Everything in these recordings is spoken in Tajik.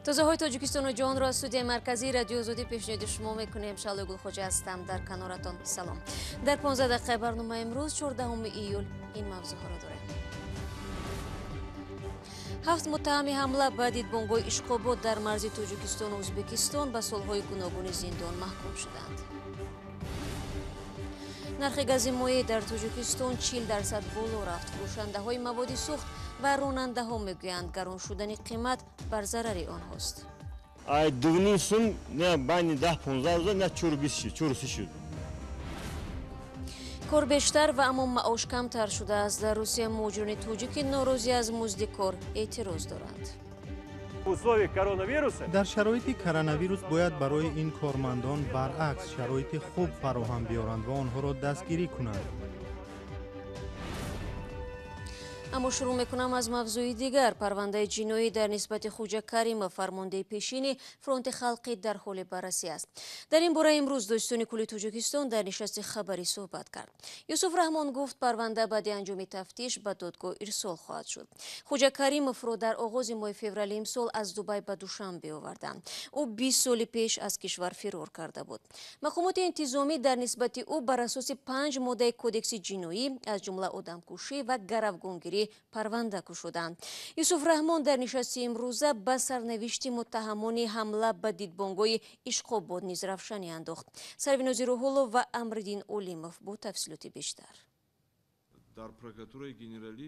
Тозаҳои Тоҷикистону ҷаҳонро аз студияи марказии Радиои Озодӣ пешниҳоди шумо мекунем. Шаҳлои Гулхоҷа ҳастам, дар каноратон. Салом. Дар 15 дақиқаи барномаи имрӯз, 14 июл, ин мавзӯъҳоро дорем. 7 муттаҳами ҳамла ба дидбонгоҳи Ишқобод дар марзи Тоҷикистону Ӯзбекистон ба солҳои гуногуни зиндон маҳкум шуданд. Нархи гази моеъ дар Тоҷикистон 40% боло рафт. Фурӯшандаҳои маводи сӯхт ва ронандаҳо мегӯянд, гарон шудани қимат бар зарари онҳост. Ай дувним сум не байни 10-15 рӯза не 4,20 шуд, 4,30 шуд. Кор бештар ва аммо маош камтар шудааст. Дар Русия муҳоҷирони тоҷики норозӣ аз музди кор эътироз доранд. Дар шароити коронавирус бояд барои ин кормандон баръакс шароити хуб фароҳам биёранд ва онҳоро дастгирӣ кунанд. Аммо шурӯъ мекунам аз мавзӯи дигар. Парвандаи ҷиноӣ дар нисбати Хуҷа Каримов, фармондеҳи пешини фронти халқӣ, дар ҳоли баррасӣ аст. Дар ин бора имрӯз додситони кулли Тоҷикистон дар нишасти хабарӣ суҳбат кард. Юсуф Раҳмон гуфт, парванда баъди анҷоми тафтиш ба додгоҳ ирсол хоҳад шуд. Хуҷа Каримовро дар оғози моҳи феврали имсол аз Дубай ба Душанбе оварданд. Ӯ 20 соли пеш аз кишвар фирор карда буд. Мақомоти интизомӣ дар нисбати ӯ бар асоси 5 моддаи кодекси ҷиноӣ, аз ҷумла одамкушӣ ва гаравгонгирӣ, парванда кушоданд. Юсуф Раҳмон дар нишасти имрӯза ба сарнавишти муттаҳамони ҳамла ба дидбонгоҳи Ишқобод низ равшанӣ андохт. Сарвинози Рӯҳуллов ва Амриддин Олимов бо тафсилоти бештар. Дар прокуратураи генералӣ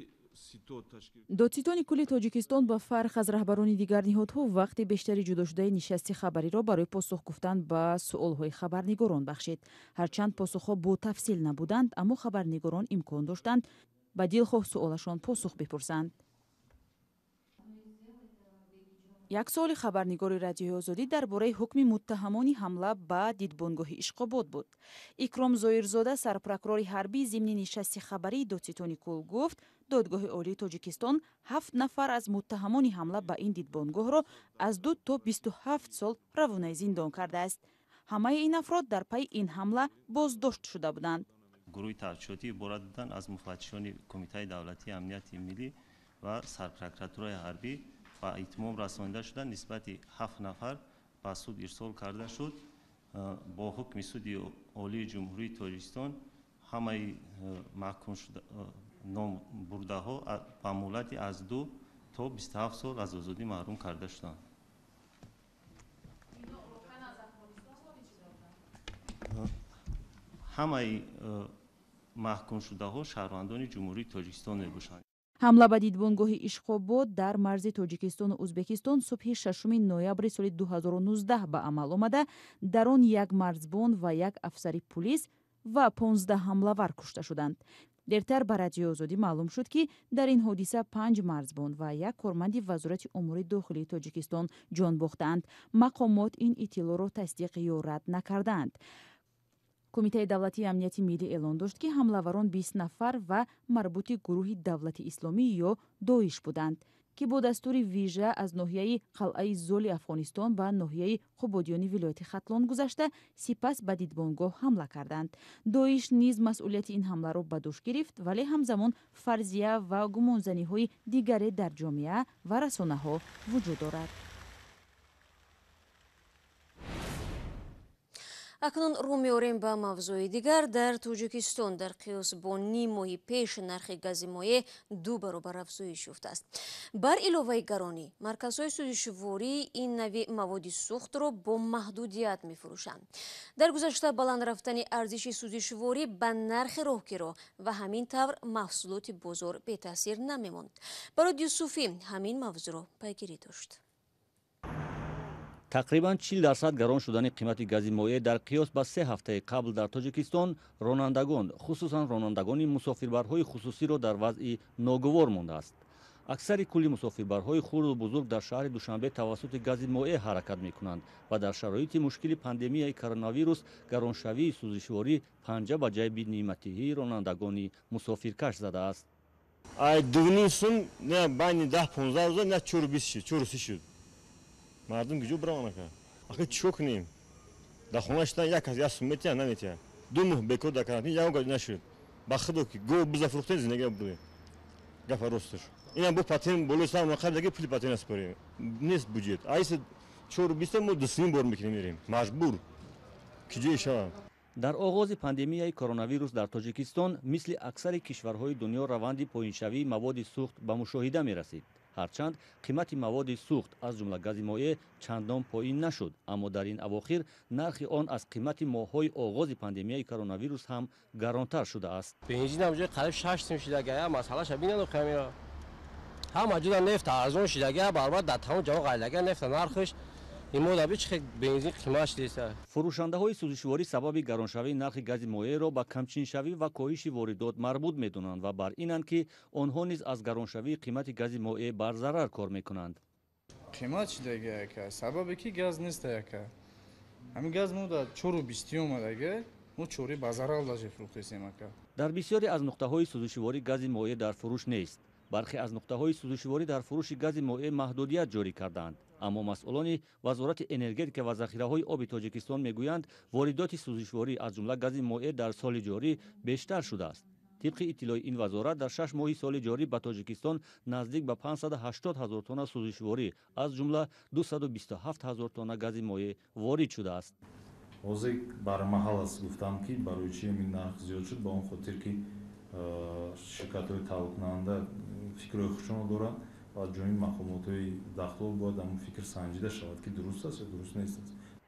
Додситони кулли Тоҷикистон ба фарқ аз раҳбарони дигар ниҳодҳо вақти бештари ҷудошудаи нишасти хабариро барои посух гуфтан ба суолҳои хабарнигорон бахшид. Ҳарчанд посухҳо бо тафсил набуданд, аммо хабарнигорон имкон доштанд ба дилхоҳ суолашон посух бипурсанд. Як суоли хабарнигори Радиои Озодӣ дар бораи ҳукми муттаҳамони ҳамла ба дидбонгоҳи Ишқобод буд. Икром Зоирзода, сарпрокурори ҳарбӣ, зимни нишасти хабарии додситони кул гуфт, Додгоҳи Олии Тоҷикистон 7 нафар аз муттаҳамони ҳамла ба ин дидбонгоҳро аз 2 то 27 сол равонаи зиндон кардааст. Ҳамаи ин афрод дар пайи ин ҳамла боздошт шуда буданд. Гурӯҳи тафтишотӣ иборат буданд аз муфаттишони Кумитаи давлатии амнияти миллӣ ва сарпрокуратураи ҳарбӣ ба итмом расонида шуда, нисбати 7 нафар ба суд ирсол карда шуд. Бо ҳукми Суди Олии Ҷумҳурии Тоҷикистон ҳамаи маҳкум шуда номбурдаҳо ба муҳлати аз 2 то 27 сол аз озодӣ маҳрум карда шуданд. Ҳамаи маҳкумшудаҳо шаҳрвандони Ҷумҳурии Тоҷикистон мебошанд. Ҳамла ба дидбонгоҳи Ишқобод дар марзи Тоҷикистону Ӯзбекистон субҳи 6 ноябри соли 2019 ба амал омада, дар он як марзбон ва як афсари пулис ва 15 ҳамлавар кушта шуданд. Дертар ба Радиои Озодӣ маълум шуд, ки дар ин ҳодиса 5 марзбон ва як корманди Вазорати умури дохилии Тоҷикистон ҷон бохтаанд. Мақомот ин иттилоъро тасдиқ ё рад накардаанд. Кумитаи давлатии амнияти миллӣ эълон дошт, ки ҳамлаварон 20 нафар ва марбути гурӯҳи Давлати Исломӣ ё Доиш буданд, ки бо дастури вижа аз ноҳияи Қалъаи Золи Афғонистон ба ноҳияи Қубодиёни вилояти Хатлон гузашта, сипас ба дидбонгоҳ ҳамла карданд. Доиш низ масъулияти ин ҳамларо ба дӯш гирифт, вале ҳамзамон фарзия ва гумонзаниҳои дигаре дар ҷомеа ва расонаҳо вуҷуд дорад. Акнун рӯ меорем ба мавзӯи дигар. Дар Тоҷикистон дар қиёс бо ним моҳи пеш нархи гази моеъ 2 баробар афзоиш ёфтааст. Бар иловаи гаронӣ, марказҳои сӯзишвории ин нави маводи сӯхтро бо маҳдудият мефурӯшанд. Дар гузашта баланд рафтани арзиши сӯзишворӣ ба нархи роҳкиро ва ҳамин тавр маҳсулоти бозор бетаъсир намемонд. Барод Юсуфӣ ҳамин мавзӯъро пайгирӣ дошт. Тақрибан 40% гарон шудани қимати гази моеъ дар қиёс ба 3 ҳафтаи қабл дар Тоҷикистон ронандагон, хусусан ронандагони мусофирбарҳои хусусиро дар вазъи ногувор мондааст. Аксари кулли мусофирбарҳои хурду бузург дар шаҳри Душанбе тавассути гази моеъ ҳаракат мекунанд ва дар шароити мушкили пандемияи коронавирус гароншавии сӯзишворӣ панҷа ба ҷайби неъматиҳии ронандагони мусофиркаш задааст. Ай дувним сум не байни 10-15 рӯза не 4,20 шуд, 4,30 шуд. Мардум куҷо бираванд ака? Ахир чико кунем? Дар хона шидан як кас як сум метиҳад, наметиҳад. 2 моҳ бекор дар карантин ягон гап нашуд. Ба худо ки гов биза фурӯхтем, зиндагиро бурдем. Гапа росташ. Инам бо патент болои сар қабл пули патент аспорем. Нест буҷет. Айса 4.20 мо 2.5 бор мекунем мерем. Маҷбур. Ки ҷое шавам. Дар оғози пандемияи коронавирус дар Тоҷикистон мисли аксари кишварҳои дунё раванди поиншавии маводи сӯхт ба мушоҳида мерасид. Ҳарчанд қимати маводи сӯхт аз ҷумла гази моеъ чандон поин нашуд, аммо дар ин авохир нархи он аз қимати моҳҳои оғози пандемияи коронавирус ҳам гаронтар шудааст. Бензин ҳам қариб 6 сум шидага, масъалаша бинанд хамира. Ҳама ҷуда нефт арзон шидага, баробар дар тамом ҷо ғайлага нефт нархш бензин қимат шудааст. Фурӯшандаҳои сӯзишворӣ сабаби гароншавии нархи гази моеъро ба камчиншавӣ ва коҳиши воридот марбут медонанд ва бар инанд, ки онҳо низ аз гароншавии қимати гази моеъ бар зарар кор мекунанд. Қимат шудага яка, сабабе ки газ нест яка. Ҳамин газ мо дар 4.20 омадага, мо 4 ба зарар даже фурӯхтесем ака. Дар бисёре аз нуқтаҳои сӯзишворӣ гази моеъ дар фурӯш нест. Бархе аз нуқтаҳои сӯзишворӣ дар фурӯши гази моеъ маҳдудият ҷорӣ карданд. Аммо масъулони Вазорати энергетика ва захираҳои оби Тоҷикистон мегӯянд, воридоти сӯзишворӣ аз ҷумла гази моеъ дар соли ҷорӣ бештар шудааст. Тибқи иттилои ин вазорат, дар 6 моҳи соли ҷорӣ ба Тоҷикистон наздик ба 580 ҳазор тонна сӯзишворӣ, аз ҷумла 227 ҳазор тонна гази моеъ ворид шудааст. Ҳозир бармаҳал аст гуфтам, ки барои чи ин нарх зиёд шуд, ба он хотир ки ширкатҳои таҳаввулкунанда фикрҳои худшонро доранд ва аз ҷониби мақомотҳои дахлдор бояд ҳамон фикр санҷида шавад, ки дуруст аст ё дуруст нест.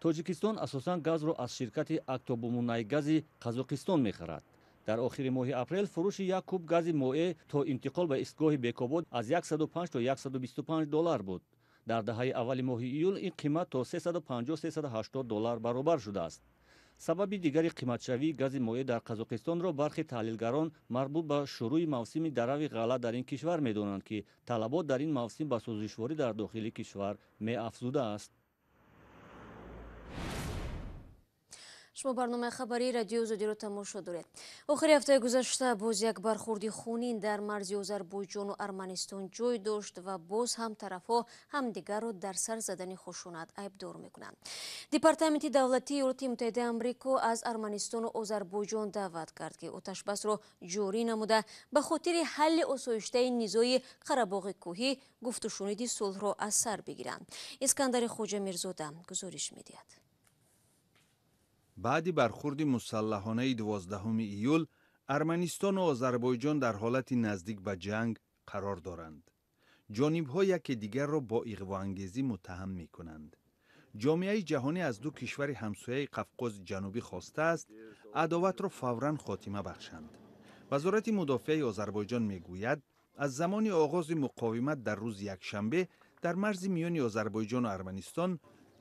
Тоҷикистон асосан газро аз ширкати Актобумунайгази Қазоқистон мехарад. Дар охири моҳи апрел фурӯши як куб гази моеъ то интиқол ба истгоҳи Бекобод аз 105 то 125 доллар буд. Дар даҳаи аввали моҳи июл ин қимат то 350-380 доллар баробар шудааст. Сабаби дигари қиматшавии гази моеъ дар Қазоқистонро бархе таҳлилгарон марбут ба шурӯи мавсими дарави ғалла дар ин кишвар медонанд, ки талабот дар ин мавсим ба сӯзишворӣ дар дохили кишвар меафзудааст. Шумо барномаи хабарии радиои Озодиро тамошо доред. Охири ҳафтаи гузашта боз як бархурди хунин дар марзи Озарбойҷону Арманистон ҷой дошт ва боз ҳам тарафҳо ҳамдигарро дар сар задани хушунат айбдор мекунанд. Департаменти давлатии Иёлоти Муттаҳидаи Амрико аз Арманистону Озарбойҷон даъват кард, ки оташбасро ҷорӣ намуда ба хотири ҳалли осоиштаи низои Қарабоғи кӯҳӣ гуфтушуниди сулҳро аз сар бигиранд. Искандари Хоҷамирзода гузориш медиҳад. Баъди бархурди мусаллаҳонаи 12 июл Арманистону Озарбойҷон дар ҳолати наздик ба ҷанг қарор доранд. Ҷонибҳо яке дигарро бо иғвоангезӣ муттаҳам мекунанд. Ҷомеаи ҷаҳонӣ аз ду кишвари ҳамсояи Қафқози Ҷанубӣ хостааст адоватро фавран хотима бахшанд. Вазорати мудофиаи Озарбойҷон мегӯяд, аз замони оғози муқовимат дар рӯзи якшанбе дар марзи миёни Озарбойҷону Арманистон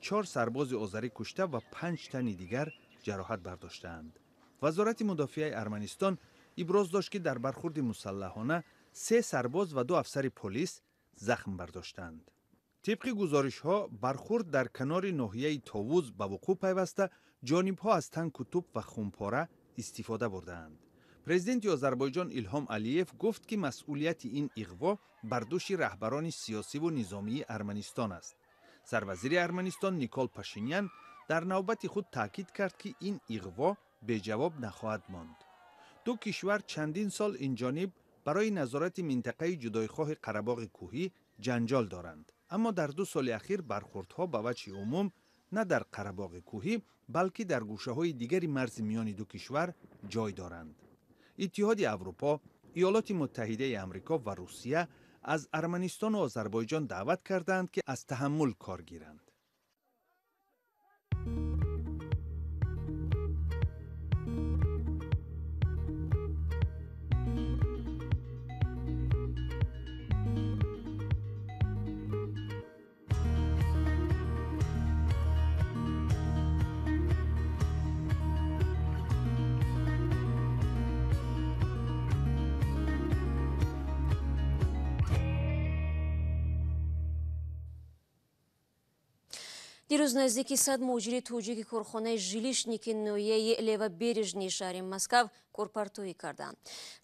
4 сарбози озарӣ кушта ва 5 тани дигар ҷароҳат бардоштаанд. Вазорати мудофиаи Арманистон иброз дошт, ки дар бархурди мусаллаҳона 3 сарбоз ва 2 афсари полис захм бардоштаанд. Тибқи гузоришҳо, бархурд дар канори ноҳияи Товуз ба вуқӯъ пайваста, ҷонибҳо аз танку туп ва хунпора истифода бурдаанд. Президенти Озарбойҷон Илҳом Алиев гуфт, ки масъулияти ин иғво бар дӯши раҳбарони сиёсиву низомии Арманистон аст. Сарвазири Арманистон Никол Пашинян дар навбати худ таъкид кард, ки ин иғво беҷавоб нахоҳад монд. Ду кишвар чандин сол инҷониб барои назорати минтақаи ҷудоихоҳи Қарабоғи кӯҳӣ ҷанҷол доранд. Аммо дар 2 соли ахир бархурдҳо ба ваҷҳи умум на дар Қарабоғи кӯҳӣ, балки дар гӯшаҳои дигари марзи миёни ду кишвар ҷой доранд. Иттиҳоди Аврупо, Иёлоти Муттаҳидаи Амрико ва Русия аз Арманистону Озарбойҷон даъват кардаанд, ки аз таҳаммул кор гиранд. Дирӯз наздики 100 муҳоҷири тоҷики корхонаи жилищники ноҳияи Левобережный шаҳри Москав кор партоӣ карданд.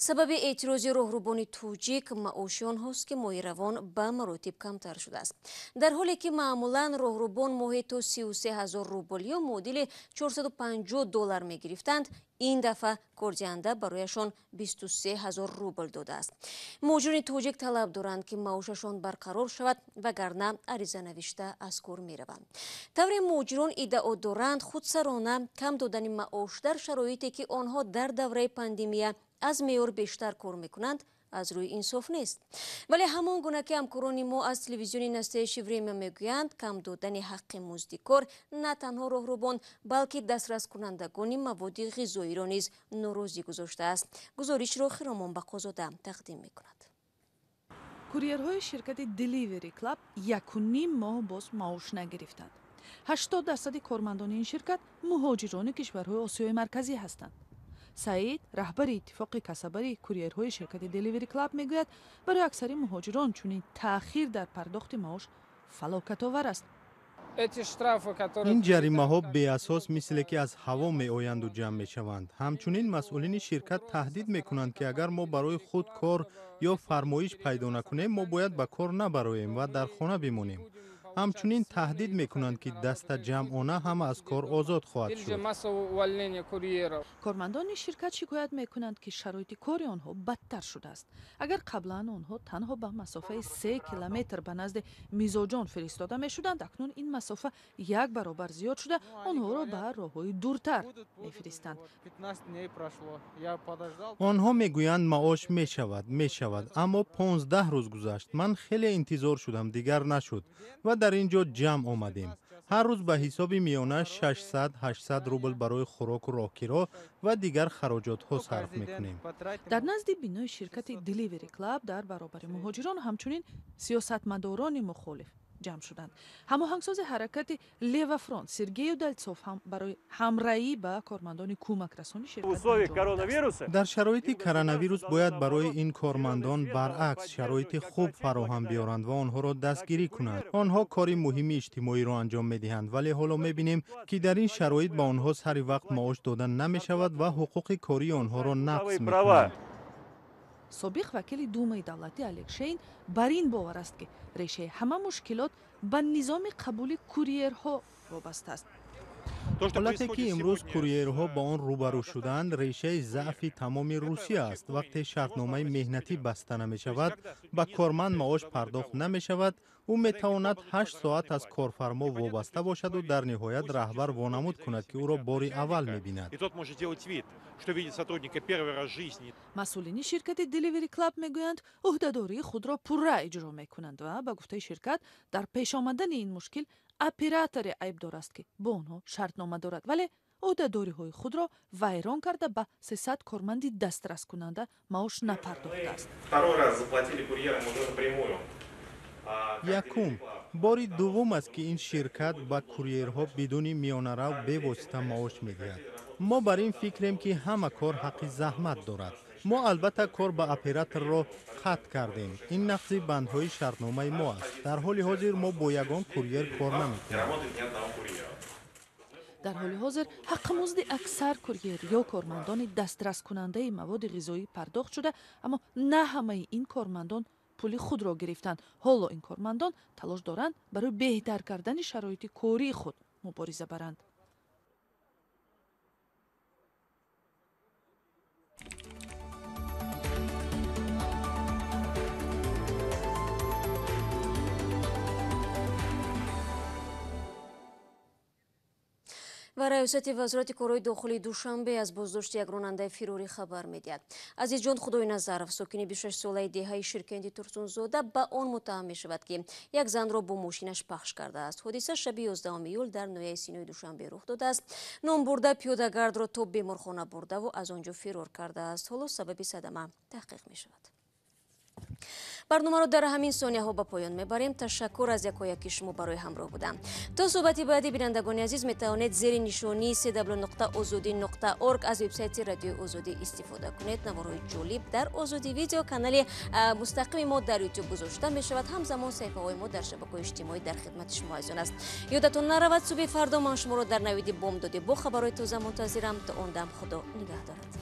Сабаби эътирози роҳрубони тоҷик маоши онҳост, ки моҳи равон ба маротиб камтар шудааст. Дар ҳоле ки маъмулан роҳрубон моҳе то 33 ҳазор рубл ё муодили 450 доллар мегирифтанд, ин дафъа кордиҳанда барояшон 23 ҳазор рубл додааст. Муҳоҷирони тоҷик талаб доранд, ки маошашон барқарор шавад, вагарна ариза навишта аз кор мераванд. Тавре муҳоҷирон иддао доранд, худсарона кам додани маош дар шароите, ки онҳо дар давраи пандемия аз меъёр бештар кор мекунанд, аз рӯи инсоф нест. Вале ҳамон гуна ки ҳамкорони мо аз телевизиони Настоящее время мегӯянд, кам додани ҳаққи музди кор на танҳо роҳрубон, балки дастраскунандагони маводи ғизоиро низ норозӣ гузоштааст. Гузоришро Хиромон Бақозода тақдим мекунад. Курьерҳои ширкати Delivery Club 1,5 моҳ боз маош нагирифтанд. 80% кормандони ин ширкат муҳоҷирони кишварҳои Осиёи Марказӣ ҳастанд. Саид, раҳбари иттифоқи касабари курьерҳои ширкати Delivery Club, мегӯяд, барои аксари муҳоҷирон чунин таъхир дар пардохти маош фалокатовар аст. Ин ҷаримаҳо беасос мисле ки аз ҳаво меоянду ҷамъ мешаванд. Ҳамчунин масъулини ширкат таҳдид мекунанд, ки агар мо барои худ кор ё фармоиш пайдо накунем, мо бояд ба кор набароем ва дар хона бимонем. Ҳамчунин таҳдид мекунанд, ки дастаҷамъона ҳама аз кор озод хоҳад шуд. Кормандони ширкат шикоят мекунанд, ки шароити кори онҳо бадтар шудааст. Агар қаблан онҳо танҳо ба масофаи 3 километр ба назди мизоҷон фиристода мешуданд, акнун ин масофа 1 баробар зиёд шуда, онҳоро ба роҳҳои дуртар мефиристанд. Онҳо мегӯянд маош мешавад, мешавад, аммо 15 рӯз гузашт. Ман хеле интизор шудам, дигар нашуд ва дар ин ҷо ҷамъ омадем. Ҳар рӯз ба ҳисоби миёна 600-800 рубл барои хӯроку роҳкиро ва дигар хароҷотҳо сарф мекунем. Дар назди бинои ширкати Delivery Club дар баробари муҳоҷирон ҳамчунин сиёсатмадорони мухолиф ҷамъ шуданд. Ҳамоҳангсози ҳаракати Левафронт Сергей Удальцов ҳам барои ҳамраҳӣ ба кормандони кӯмакрасони ширкат. Дар шароити коронавирус бояд барои ин кормандон баръакс шароити хуб фароҳам биёранд ва онҳоро дастгирӣ кунанд. Онҳо кори муҳими иҷтимоиро анҷом медиҳанд, вале ҳоло мебинем, ки дар ин шароит ба онҳо сари вақт маош дода намешавад ва ҳуқуқи кории онҳоро нақз мекунанд. Собиқ вакили Думаи давлатӣ Олег Шейн бар ин бовар аст, ки решаи ҳама мушкилот ба низоми қабули курьерҳо вобаста аст. Ҳолате ки имрӯз курьерҳо ба он рӯбарӯ шуданд, решаи заъфи тамоми Русия аст. Вақте шартномаи меҳнатӣ баста намешавад, ба корманд маош пардохт намешавад, ӯ метавонад 8 соат аз корфармо вобаста бошаду дар ниҳоят раҳбар вонамуд кунад, ки ӯро бори аввал мебинад. Масъулини ширкати Delivery Club мегӯянд, ӯҳдадории худро пурра иҷро мекунанд ва ба гуфтаи ширкат дар пеш омадани ин мушкил операторе айбдор аст, ки бо онҳо шартнома дорад, вале ӯҳдадориҳои худро вайрон карда ба 300 корманди дастраскунанда маош напардохтааст. Якум, бори дуввум аст, ки ин ширкат ба курьерҳо бидуни миёнарав бевосита маош медиҳад. Мо бар ин фикрем, ки ҳама кор ҳаққи заҳмат дорад. Мо албатта кор ба операторро қатъ кардем. Ин нақзи бандҳои шартномаи мо аст. Дар ҳоли ҳозир мо бо ягон курьер кор намекунем. Дар ҳоли ҳозир ҳаққмузди аксар курьер ё кормандони дастраскунандаи маводи ғизоӣ пардохт шуда, аммо на ҳамаи ин кормандон пули худро гирифтанд. Ҳоло ин кормандон талош доранд барои беҳтар кардани шароити кории худ мубориза баранд. Ва раёсати вазорати корҳои дохилии Душанбе аз боздошти як ронандаи фирорӣ хабар медиҳад. Азизҷон Худойназаров, сокини 26-солаи деҳаи Ширкенди Турсунзода, ба он муттаҳам мешавад, ки як занро бо мошинаш пахш кардааст. Ҳодиса шаби 11 июл дар ноҳияи Синои Душанбе рух додааст. Номбурда пиёдагардро то беморхона бурдаву аз он ҷо фирор кардааст. Ҳоло сабаби садама таҳқиқ мешавад. Барномаро дар ҳамин сонияҳо ба поён мебарем. Ташаккур аз якояки шумо барои ҳамроҳ будан. То суҳбати баъдӣ, бинандагони азиз, метавонед зери нишонии cw.ozodi.org аз вебсайти радиои Озодӣ истифода кунед. Наворҳои ҷолиб дар Озодӣ видео канали мустақими мо дар YouTube гузошта мешавад. Ҳамзамон саҳифаҳои мо дар шабакаҳои иҷтимоӣ дар хидмати шумо азизон аст. Ёдатон наравад, субҳи фардо ман шуморо дар навиди бомдодӣ бо хабарҳои тоза мунтазирам. То он дам Худо нигаҳ дорад.